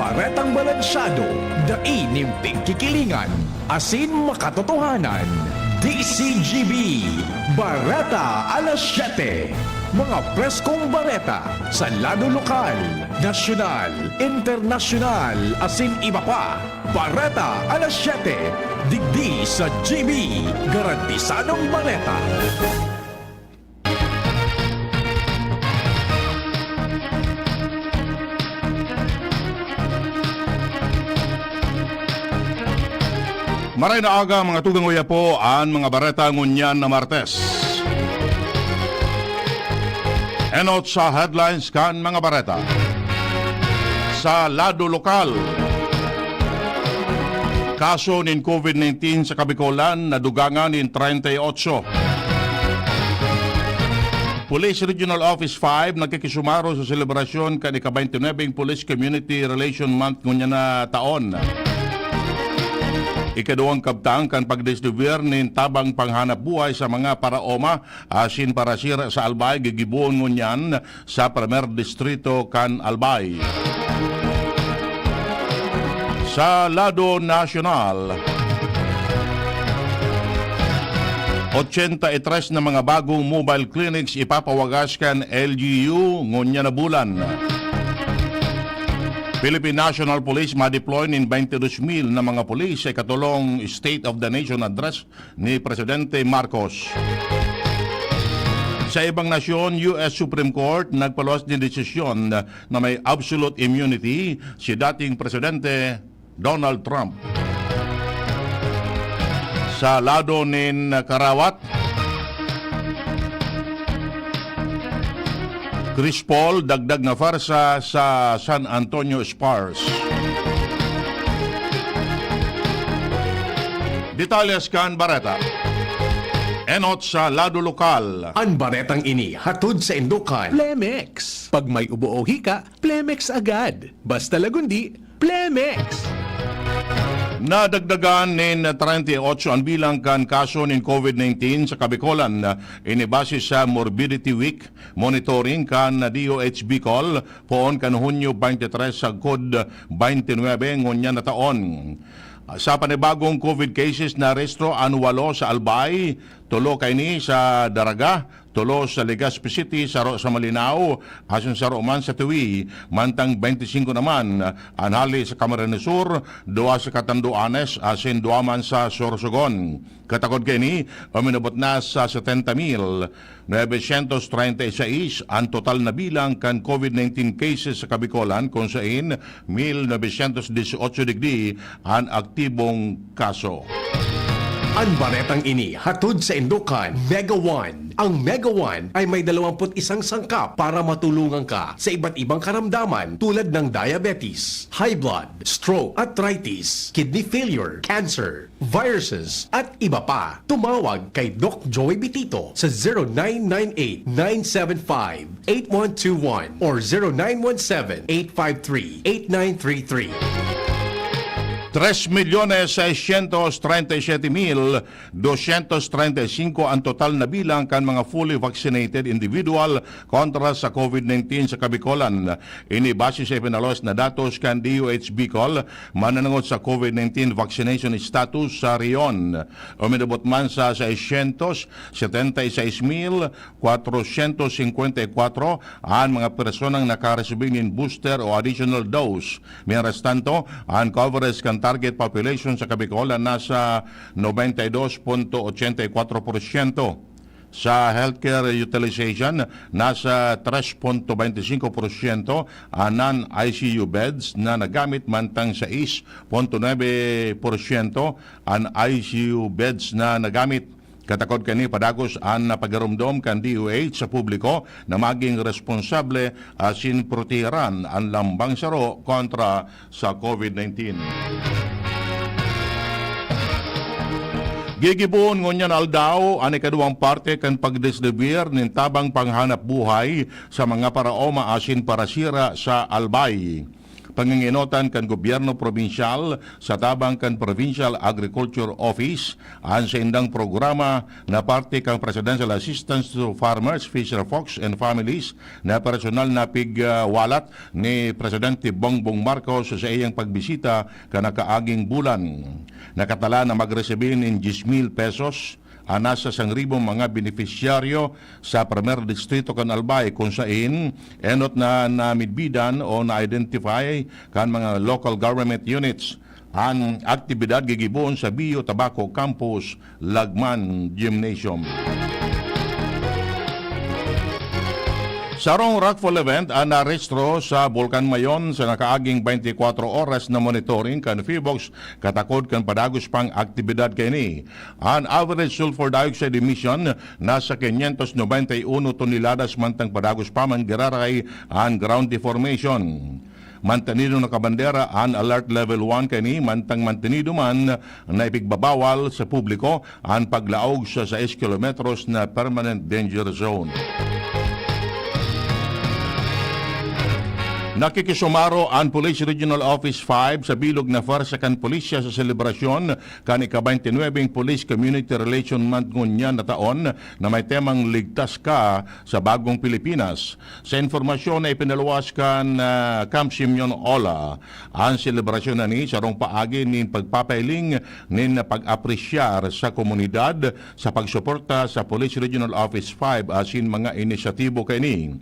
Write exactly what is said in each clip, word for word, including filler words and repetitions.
Baretang balansyado, dai nin pigkikilingan, asin makatotohanan. D C G B, Bareta alas siyete. Mga preskong bareta sa lado lokal, nasyonal, internasyonal, asin iba pa. Bareta alas siyete, digdi sa G B, garantisadong bareta. Maray na aga, mga tugang, uya po an mga bareta ngunyan na Martes. Enot sa headlines kan mga bareta. Sa lado lokal, kaso nin covid nineteen sa Kabikolan nadugangan nin treinta y ocho. Police Regional Office five nagkikisumaro sa selebrasyon kan ika-twenty-nine Police Community Relation Month ngunyan na taon. Ikaduwang kabtang kan pagdistribuir nin tabang panghanap buhay sa mga paraoma asin parasira sa Albay gigibohon ngunyan sa Primer Distrito kan Albay. Sa lado nasyonal, ochenta y tres na mga bagong mobile clinics ipapawagas kan L G U ngunyan na bulan. Philippine National Police ma-deploy nin twenty-two mil na mga pulis sa ikatolong State of the Nation Address ni Presidente Marcos. Sa ibang nasyon, U S Supreme Court nagpaluwas nin desisyon na may absolute immunity si dating Presidente Donald Trump. Sa lado nin karawat, Chris Paul dagdag na pwersa sa San Antonio Spurs. Detalles kan bareta. Enot sa lado lokal. An baretang ini hatod saindo kan Plemex. Pag may ubo o hika, Plemex agad. Basta lagundi, Plemex! Nadagdagan nin treinta y ocho an bilang kan kaso nin covid nineteen sa Kabikolan. Ini base sa Morbidity Week monitoring kan D O H Bicol poon kan Hunyo twenty-three sagkod twenty-nine ngunyan na taon. Sa panibagong covid cases, narehistro an walo sa Albay, tulo kaini sa Daraga, tulo sa Legazpi City, saro sa Malinao, asin saro man sa Tiwi. Mantang twenty-singko naman an hale sa Camarines Sur, duwa sa Catanduanes, asin duwa man sa Sorsogon. Katakod kaini, uminabot na sa setenta mil novecientos treinta y seis an total na bilang kan covid nineteen cases sa Kabikolan, kun sain mil novecientos dieciocho digdi an aktibong kaso. An baretang ini hatod saindo kan Mega One. Ang Mega One ay may dalawampu't isang sangkap para matulungan ka sa iba't ibang karamdaman tulad ng diabetes, high blood, stroke, arthritis, kidney failure, cancer, viruses, at iba pa. Tumawag kay Doc Joey Bitito sa zero nine nine eight, nine seven five, eight one two one or zero nine one seven, eight five three, eight nine three three. Tres milyones seiscientos treinta y siete mil doscientos treinta y cinco ang total na bilang kan mga fully vaccinated individual kontra sa covid nineteen sa Kabikolan. Ini base sa ipinaluwas na datos kan D O H Bicol mananangod sa covid nineteen vaccination status sa rehiyon. Uminabot man sa seiscientos setenta y seis mil kwatrosyentos singkwenta y kwatro an mga personang nakaresibi nin booster o additional dose. Mientras tanto, an coverage kan target population sa Kabikolan nasa nobenta y dos punto ochenta y kwatro porsyento. Sa healthcare utilization, nasa tres punto beintisinko porsyento an non-I C U beds na nagamit, mantang sais punto nuebe porsyento an I C U beds na nagamit. Katakod kani, padagos an pagiromdom kan D O H sa publiko na maging responsable asin proteheran an lambang saro kontra sa covid nineteen. Gigibohon ngunyan aldaw an ikaduwang parte kan pagdistribuir nin tabang panghanap buhay sa mga paraoma asin parasira sa Albay. pangingenotan kan gobyerno probinsyal sa tabang kan Provincial Agriculture Office an saindang programa na parte kan Presidential Assistance to Farmers, Fisher Folks and Families na personal na pigwalat ni Presidente Bongbong Marcos sa iyang pagbisita kan nakaaging bulan. Nakatala na magresibi nin diyes mil pesos an nasa sangribong mga benepisyaryo sa Primer Distrito kan Albay, kun sain enot na namidbidan o na-identify kan mga local government units. An aktibidad gigibohon sa Bio Tabaco Campus, Lagman Gymnasium. Sarong rockfall event an narehistro sa Bulkan Mayon sa nakaaging twenty-four oras na monitoring kan PHIVOLCS katakod kan padagos pang aktibidad kaini. An average sulfur dioxide emission nasa quinientos noventa y uno toneladas, mantang padagos pa man giraray an ground deformation. Mantenido nakabandera an Alert Level one kaini, mantang mantenido man na ipigbabawal sa publiko an paglaog sa sais kilometros na permanent danger zone. Nakikisumaro an Police Regional Office five sa bilog na pwersa kan pulisya sa selebrasyon kan ika-twenty-nuebeng Police Community Relation Month ngunyan na taon, na may temang Ligtas Ka sa Bagong Pilipinas. Sa impormasyon na ipinaluwas kan, ah, Camp Simeon Ola, an selebrasyon na ini sarong paagi nin pagpapahiling nin pag-apresyar sa komunidad sa pagsuporta sa Police Regional Office five asin mga inisyatibo kaini.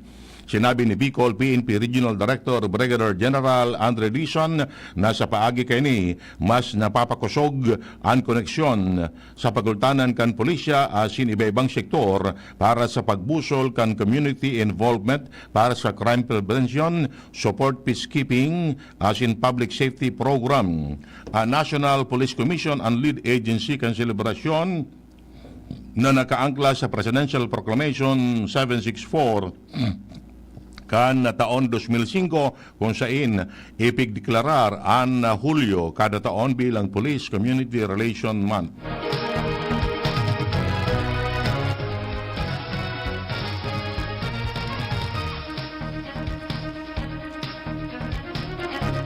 Sinabi ni Bicol P N P Regional Director Brigadier General Andre Dizon na sa paagi kaini, mas napapakosog an koneksyon sa pagultanan kan pulisya asin iba-ibang sektor para sa pagbusol kan community involvement para sa crime prevention, support peacekeeping, asin public safety program. An National Police Commission an lead agency kan selebrasyon na nakaangkla sa Presidential Proclamation seven six four kan taon dos mil singko, kun sain ipigdeklarar an Hulyo kada taon bilang Police Community Relation Month.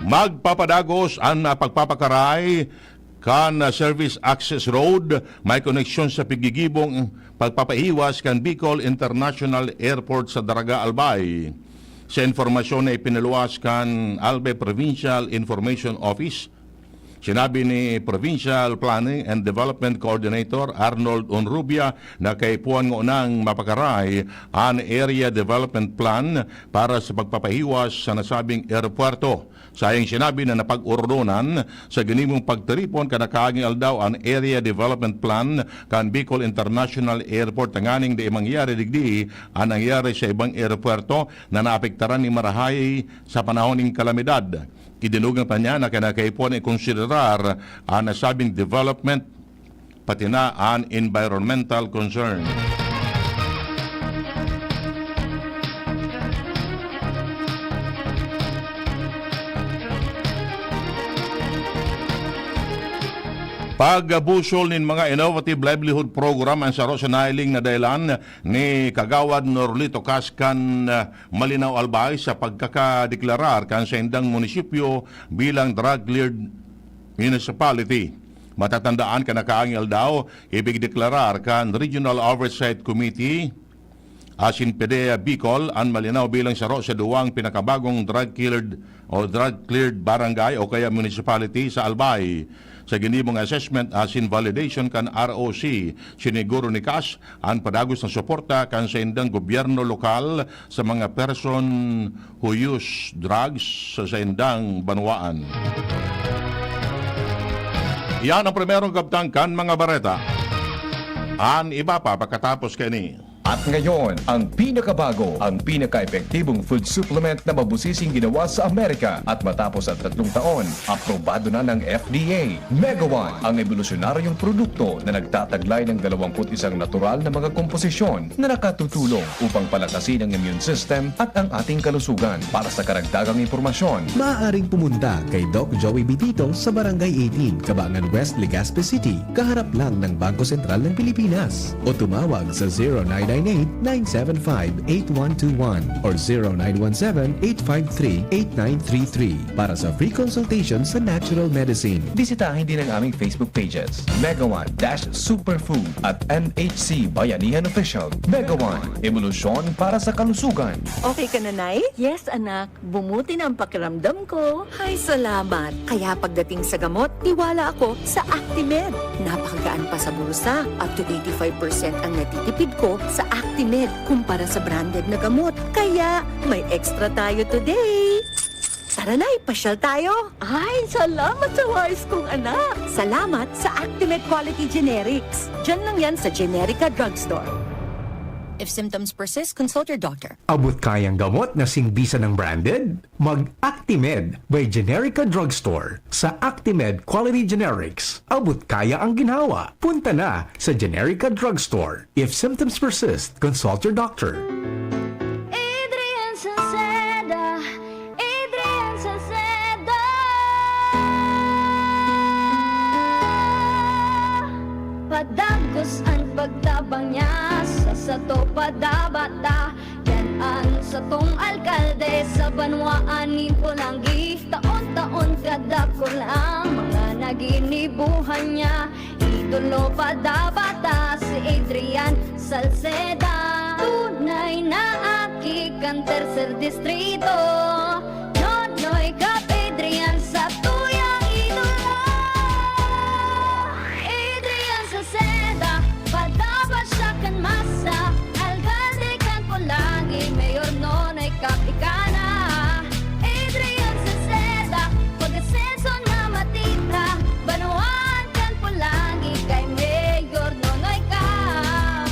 Magpapadagos an pagpapakaray kan Service Access Road, may koneksyon sa pigigibong pagpapahiwas kan Bicol International Airport sa Daraga, Albay. Sa impormasyon na ipinaluwas kan Albay Provincial Information Office, sinabi ni Provincial Planning and Development Coordinator Arnold Onrubia na kaipuhan ngunang mapakaray an Area Development Plan para sa pagpapahiwas sa nasabing eropuwerto. Saiyang sinabi na napag-ordonan sa ginibong pagtiripon kan nakaaging aldaw an Area Development Plan kan Bicol International Airport, tanganing dai mangyari digdi an nangyari sa ibang eropuwerto na naapektaran nin marahay sa panahon nin kalamidad. Idinugang pa niya na kinakaipuhan ikonsiderar an nasabing development pati na an environmental concern. Pagbusol nin mga innovative livelihood program an saro sa nahiling na dahelan ni Kagawad Norlito Cas kan, ah, Malinao Albay sa pagkakadeklarar kan saindang munisipyo bilang drug-cleared municipality. Matatandaan kan nakaaging aldaw, ipigdeklarar kan Regional Oversight Committee asin PDEA Bicol an Malinao bilang saro sa duwang pinakabagong drug-cleared o drug-cleared barangay o kaya municipality sa Albay. Sa ginibong assessment asin validation kan R O C, siniguro ni Cas an padagos na suporta kan saindang gobyerno lokal sa mga person who use drugs sa saindang banwaan. Iyan ang primerong kabtang kan mga bareta. An iba pa pagkatapos kaini. At ngayon, ang pinakabago, ang pinaka-epektibong food supplement na mabusising ginawa sa Amerika at matapos ang tatlong taon, aprobado na ng F D A. Mega One, ang ebolusyonaryong produkto na nagtataglay ng dalawampu't isang natural na mga komposisyon na nakatutulong upang palakasin ang immune system at ang ating kalusugan. Para sa karagdagang impormasyon, maaaring pumunta kay Doc Joey Bitito sa Barangay eighteen, Cabangan West, Legazpi City, kaharap lang ng Bangko Sentral ng Pilipinas. O tumawag sa zero nine nine eight, nine seven five, eight one two one or zero nine one seven, eight five three, eight nine three three para sa free consultation sa natural medicine. Bisitahin din ang aming Facebook pages, Mega One dash Superfood at M H C Bayanihan Official. Mega One, ebolusyon para sa kalusugan. Okay ka na, Nay? Yes, anak. Bumuti na ang pakiramdam ko. Ay, salamat. Kaya pagdating sa gamot, tiwala ako sa Actimed. Napakagaan pa sa bulsa. Up to eighty-five percent ang natitipid ko sa Actimed kumpara sa branded na gamot. Kaya may extra tayo today. Tara na, ipasyal tayo. Ay, salamat sa wais kong anak. Salamat sa Actimed Quality Generics. Diyan lang yan sa Generica Drugstore. If symptoms persist, consult your doctor. Abot kayang gamot na singbisan ng branded? Mag-Actimed by Generica Drugstore. Sa Actimed Quality Generics, abot kaya ang ginhawa. Punta na sa Generica Drugstore. If symptoms persist, consult your doctor. Adrian Salceda, Adrian Salceda. Padagos an pagtabang niya sa sato padabata. Yan an satong alkalde sa banwaan nin Polangui. Taon-taon kadakul ang mga naginibuhan niya. Idolo padabata si Adrian Salceda. Tunay na aki kan Tercer Distrito. Nonoy Cap Adrian sa tuyang idolo. Adrian Salceda, padaba siya kan masa. Alkalde kan Polangui, Mayor Nonoy Cap ika na. Adrian Salceda, pag-asenso na matita. Banwaan kan Polangui kay Mayor Nonoy Cap.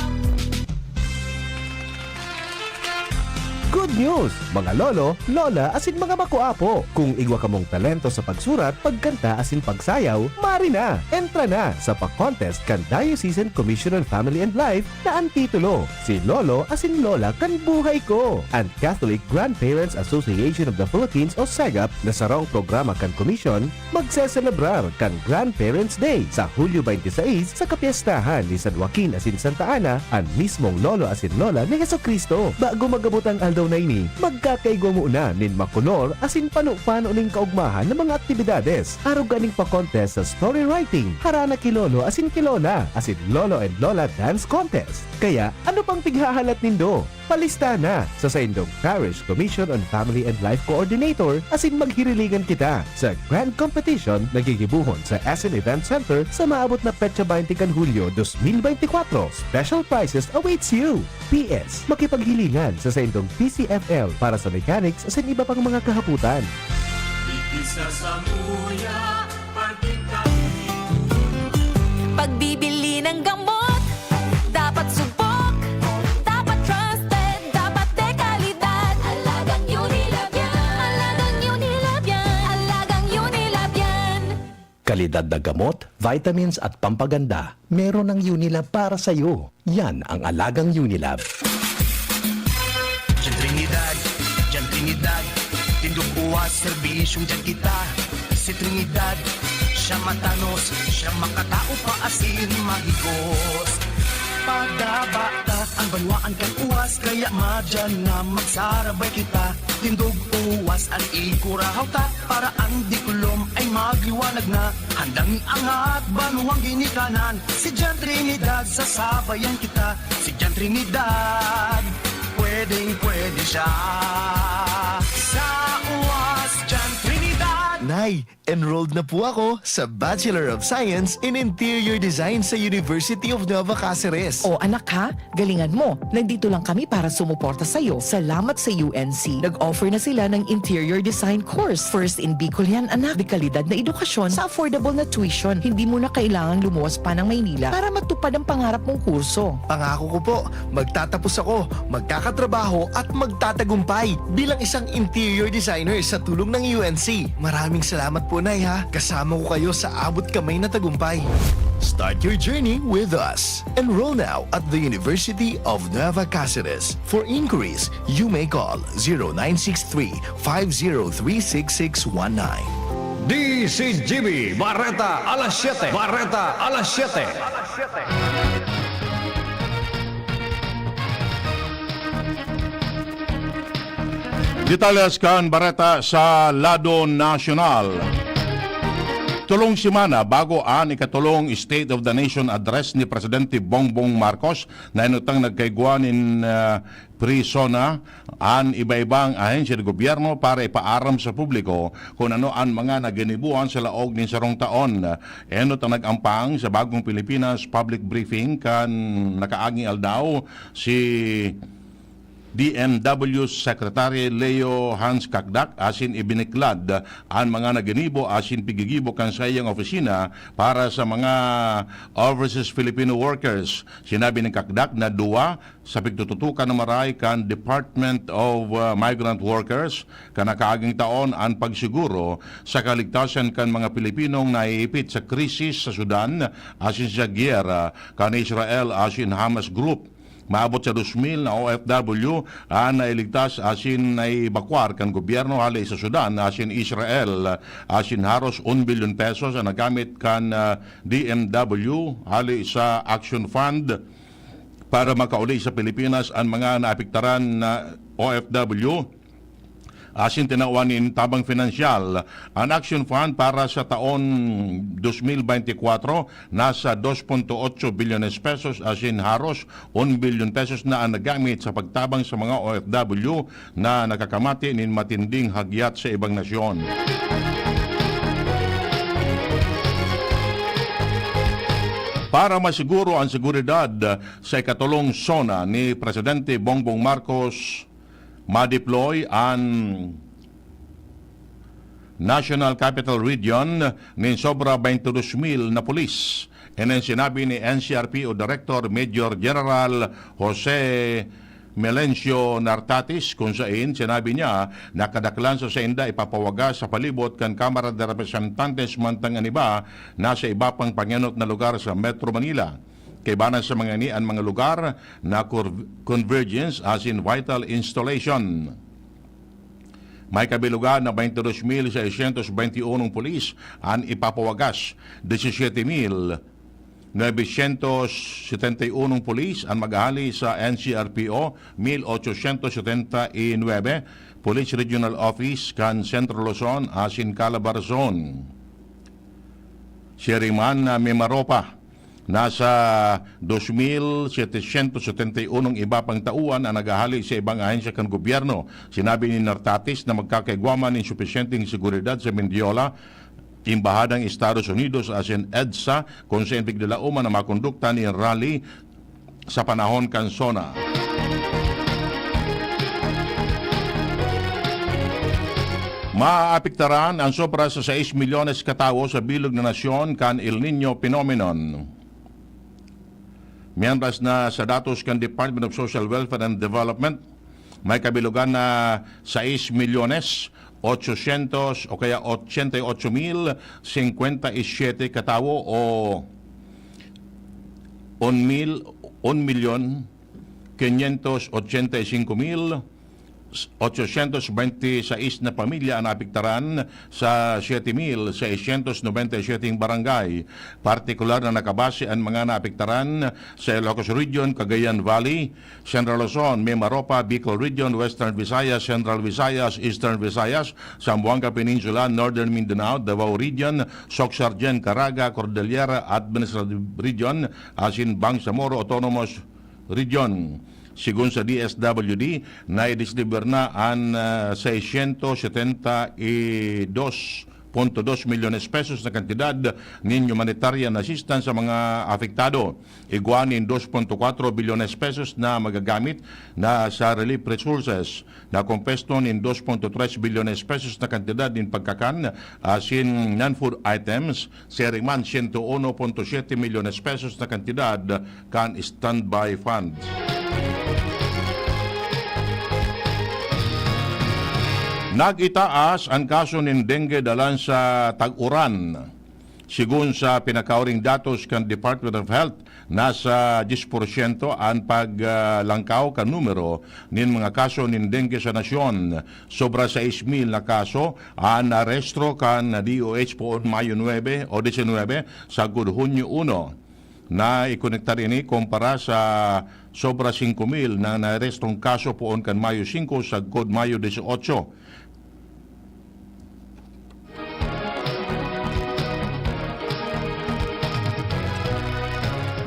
Good news, mga lolo, lola, asin mga makuapo! Kung igwa kamong talento sa pagsurat, pagkanta, asin pagsayaw, mari na! Entra na sa pa-contest kan Diocesan Commission on Family and Life na an titulo, Si Lolo asin Lola kan Buhay Ko! An Catholic Grandparents Association of the Philippines o SEGAP na sarong programa kan Commission, magseselebrar kan Grandparents' Day sa Hulyo twenty-six sa kapyestahan ni San Joaquin asin Santa Ana, an mismong lolo asin lola ni Jesu-Cristo. Bago mag-abot ang aldaw na ini, magkakaigwa muna nin makolor asin pano-pano nin kaogmahan na mga aktibidades, arog kaning pa-contest sa story writing, harana ki lolo asin ki lola, asin Lolo and Lola Dance Contest. Kaya, ano pang pighahalat nindo? Palista na sa saindong Parish Commission on Family and Life Coordinator asin maghirilingan kita sa Grand Competition na gigibohon sa S M Event Center sa maabot na petsa twenty kan Hulyo dos mil benti kwatro. Special prizes awaits you! P S, makipaghilingan sa saindong P C F L para sa mechanics asin iba pang mga kahapotan. Digdi sa samuya, pati kami. Pagbibili ng gamot, dapat subok, dapat trusted, dapat de kalidad. Alagang Unilab yan, alagang Unilab yan, alagang Unilab yan. Kalidad na gamot, vitamins at pampaganda, meron ang Unilab para sa'yo. Yan ang alagang Unilab. Diyan Trinidad, diyan Trinidad, tindog buwas, serbisyong diyan kita. Si Trinidad, siya matanos, siya makatao pa asin mahigos. Padabata ang banwaan kan uwas, kaya madyan na magsarabay kita. Tindog uwas an ikurahaw ta, para an diklom ay magliwanag na. Handang iangat banwang ginikanan, si Jan Trinidad, sasabayan kita. Si Jan Trinidad, pwedeng-pwede siya. Sa uwas, Jan Trinidad. Nay, enrolled na po ako sa Bachelor of Science in Interior Design sa University of Nueva Caceres. O anak ha, galingan mo. Nandito lang kami para sumuporta sa'yo. Salamat sa U N C. Nag-offer na sila ng interior design course. First in Bicol yan, anak. De kalidad na edukasyon sa affordable na tuition. Hindi mo na kailangang lumuwas pa ng Maynila para matupad ang pangarap mong kurso. Pangako ko po, magtatapos ako, magkakatrabaho at magtatagumpay bilang isang interior designer sa tulong ng U N C. Maraming salamat po, Nay, ha. Kasama ko kayo sa abot kamay na tagumpay. Start your journey with us. Enroll now at the University of Nueva Caceres. For inquiries, you may call zero nine six three, five zero three, six six one nine. D C G B, Bareta alas siyete. Bareta alas siyete. Detalyes kan bareta sa lado nasyonal. Tolong semana bago an ikatolong State of the Nation Address ni Presidente Bongbong Marcos, nainutang nagkaigwa nin, ah, pre-SONA an iba-ibang ahensya ng gobyerno para ipaaram sa publiko kun ano an mga naginibuhan sa laog nin sarong taon. Enot ang nag-ampang sa Bagong Pilipinas public briefing kan nakaaging aldaw, si D M W Secretary Leo Hans Cacdac asin ibiniklad an mga naginibo asin pigigibo kan saiyang opisina para sa mga overseas Filipino workers. Sinabi ni Cacdac na duwa sa pigtututukan na maray kan Department of, uh, Migrant Workers kan nakaaging taon an pagsiguro sa kaligtasan kan mga Pilipinong naiipit sa krisis sa Sudan asin sa giyera kan Israel asin Hamas Group. Maabot sa dos mil na O F W an nailigtas asin naibakwar kan gobyerno hali sa Sudan asin Israel, asin haros un bilyon pesos an nagamit kan, ah, D M W hali sa Action Fund para makauli sa Pilipinas an mga naapektaran na O F W. Asin tinawan nin tabang finansyal. An Action Fund para sa taon dos mil beintikwatro nasa dos punto otso bilyones pesos, asin haros un bilyon pesos na an nagamit sa pagtabang sa mga O F W na nakakamati nin matinding hagyat sa ibang nasyon. Para masiguro an seguridad sa ikatolong SONA ni Presidente Bongbong Marcos, ma-deploy an National Capital Region nin sobra twenty-two mil na pulis. Ini an sinabi ni N C R P O Director Major General Jose Melencio Nartatis, kun sain sinabi niya na kadaklan sa sainda ipapawagas sa palibot kan Kamara de Representantes, mantang an iba nasa iba pang pangenot na lugar sa Metro Manila. Kaibanan sa mga ini an mga lugar na cur-, convergence asin vital installation. May kabilugan na twenty-two mil seiscientos twenty-one pulis an ipapawagas, disisiete mil novecientos setenta y uno pulis an maghahali sa N C R P O, mil ochocientos setenta y nuebe Police Regional Office kan Central Luzon asin Calabar Zone. Siring man na Mimaropa, nasa dos mil setecientos setenta y uno iba pang tauan an naghahali sa ibang ahensya kan gobyerno. Sinabi ni Nartatis na magkakaigwa man nin supisyenteng seguridad sa Mendiola, Embahadang Estados Unidos asin EDSA, kun saen pigdalaoman an mga kondukta nin rally sa panahon kan SONA. Maapektaran an sobra sa sais milyones ka tawo sa bilog na nasyon kan El Niño phenomenon. Mientras na sa datos kan Department of Social Welfare and Development, may kabilugan na sais milyones, ochocientos o kaya ochenta y ocho mil cincuenta y siete ka tawo o un mil, un milyon, quinientos ochenta y cinco mil ochocientos veintiseis na pamilya an naapektaran sa siete mil seiscientos noventa y siete barangay. Partikular na nakabase an mga naapektaran sa Ilocos Region, Cagayan Valley, Central Luzon, Mimaropa, Bicol Region, Western Visayas, Central Visayas, Eastern Visayas, Zamboanga Peninsula, Northern Mindanao, Davao Region, Soc-Sargen, Caraga, Cordillera Administrative Region, asin Bangsamoro Autonomous Region. Sigon sa D S W D, naidisliber na an, ah, seiscientos setenta y dos punto dos milyones pesos na kantidad nin humanitarian assistance sa mga apektado. Igwa nin dos punto kwatro bilyones pesos na magagamit na sa relief resources. Nakompesto nin dos punto tres bilyones pesos na kantidad nin pagkakan asin non-food items, siring man siyento uno punto siyete milyones pesos na kantidad kan standby funds. Nag-itaas an kaso nin dengue dalan sa tag-uran. Sigon sa pinakauring datos kan Department of Health, nasa diyes porsyento an paglangkaw kan numero nin mga kaso nin dengue sa nasyon. Sobra sais mil na kaso an naarestro kan D O H poon Mayo nuebe o disinwebe sagkod Hunyo uno. na ikonektar ini kumpara sa sobra singko mil na naarestong kaso poon kan Mayo singko sagkod Mayo dieciocho.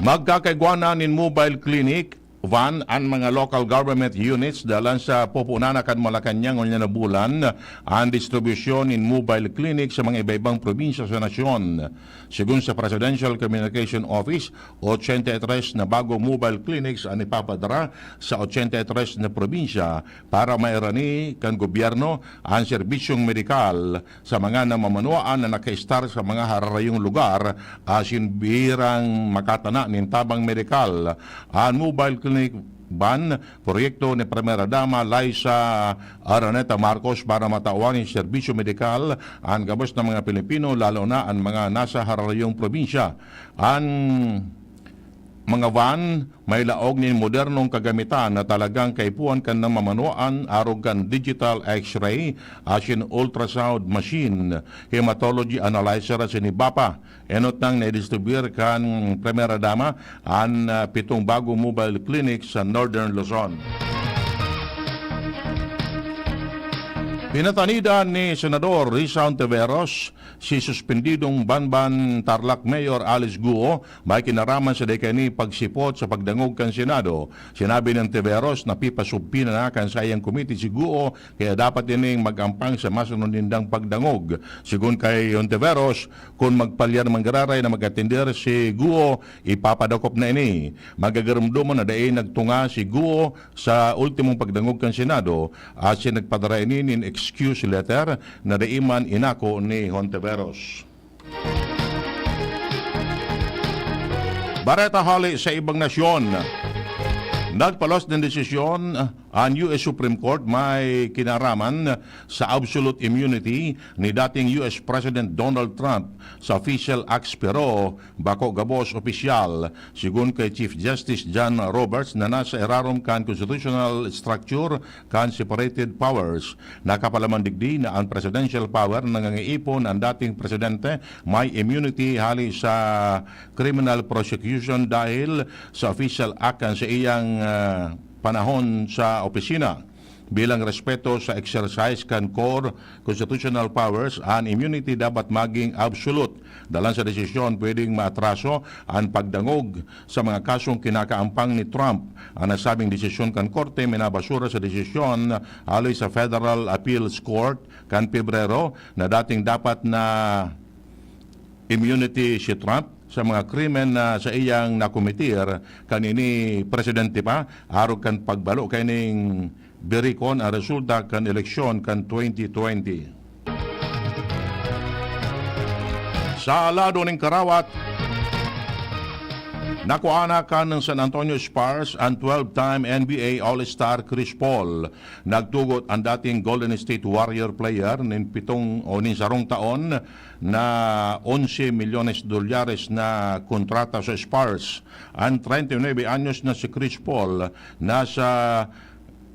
Magkakaigwa na nin mobile clinic van an mga local government units dalan sa pupunan na kan Malacañang ngunyan na bulan an distribusyon nin mobile clinic sa mga iba-ibang probinsya sa nasyon. Segun sa Presidential Communication Office, ochenta y tres na bagong mobile clinics an ipapadara sa ochenta y tres na probinsya para mairani kan gobyerno an serbisyong medikal sa mga namamanwaan na nakaistar sa mga hararayong lugar asin birang makatana nin tabang medikal. An mobile clinic van, proyekto ni Primera Dama Liza Araneta Marcos para matawan nin serbisyo medikal an gabos na mga Pilipino, lalo na an mga nasa hararayong probinsya. An mga van may laog nin modernong kagamitan na talagang kaipuhan kan namamanwaan, arog kan digital X-ray asin ultrasound machine, hematology analyzer asin iba pa. Enot nang naidistribuyar kan Primera Dama an, ah, pitong bagong mobile clinic sa Northern Luzon. Pinatanidan ni Senador Risa Hontiveros si suspendidong Banban Tarlac Mayor Alice Guo may kinaraman sa dai kaini pagsipot sa pagdangog kan Senado. Sinabi ni Hontiveros na pipasubpina na kan saiyang komite si Guo kaya dapat ining mag-ampang sa masunod nindang pagdangog. Segun kay Hontiveros, kun magpalyar man giraray na mag-atender si Guo, ipapadakop na ini. Magagarumdoman na dai nagtunga si Guo sa ultimong pagdangog kan Senado, asin nagpadara ini nin excuse letter na dai man inako ni Hontiveros. Bareta hale sa ibang nasyon. Nagpalos nin desisyon an U S Supreme Court may kinaraman sa absolute immunity ni dating U S President Donald Trump sa official acts pero bako gabos opisyal. Segun kay Chief Justice John Roberts na nasa irarom kan constitutional structure kan separated powers. Nakapalaman digdi na an presidential power nangangaipon an dating presidente may immunity hale sa criminal prosecution dahil sa official act kan sa iyang, ah, panahon sa opisina. Bilang respeto sa exercise kan core constitutional powers, an immunity dapat maging absolute. Dalan sa desisyon, pwedeng maatraso an pagdangog sa mga kasong kinakaampang ni Trump. An nasabing desisyon kan korte minabasura sa desisyon hale sa Federal Appeals Court kan Pebrero na dating dapat na immunity si Trump sa mga krimen na saiyang nakometer kan ini presidente pa, arog kan pagbalo kaining birikon an resulta kan eleksyon kan twenty twenty. Sa lado nin karawat, nakuha na kan San Antonio Spurs an twelve-time N B A All-Star Chris Paul. Nagtugot an dating Golden State Warrior player nin pitong o nin sarong taon na onse milyones dolyares na kontrata sa Spurs. An treinta y nueve anyos na si Chris Paul nasa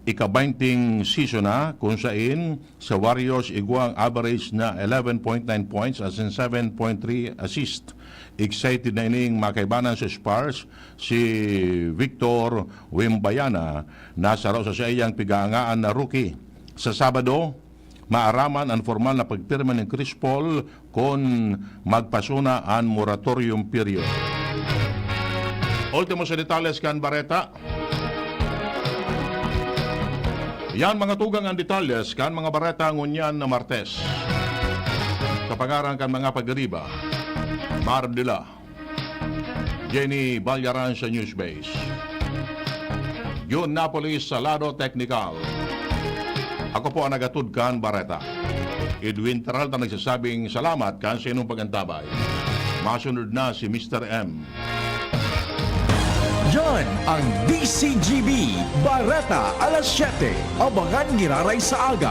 ika-baynting season na, kun sain sa Warriors igwang average na eleven point nine points asin seven point three assist. Excited na ining makaibanan sa Spurs si Victor Wembanyama na saro sa saiyang pigaangaan na rookie. Sa Sabado, maaraman an formal na pagpirma ni Chris Paul kun magpasuna an moratorium period. Ultimo sa detalles kan bareta. Yan, mga tugang, ang detalles kan mga bareta ngunyan na Martes. Sa pangaran kan mga pagiriba, Mar de la Jenny Balyaran sa Newsbase. Jun Napoli sa lado teknikal. Ako po ang nagatod kan bareta. Edwin Peralta nagsasabing salamat kan sa inyong pag-antabay. Masunod na si Mister M. Yan ang D C G B Bareta alas siyete. Abangan giraray sa aga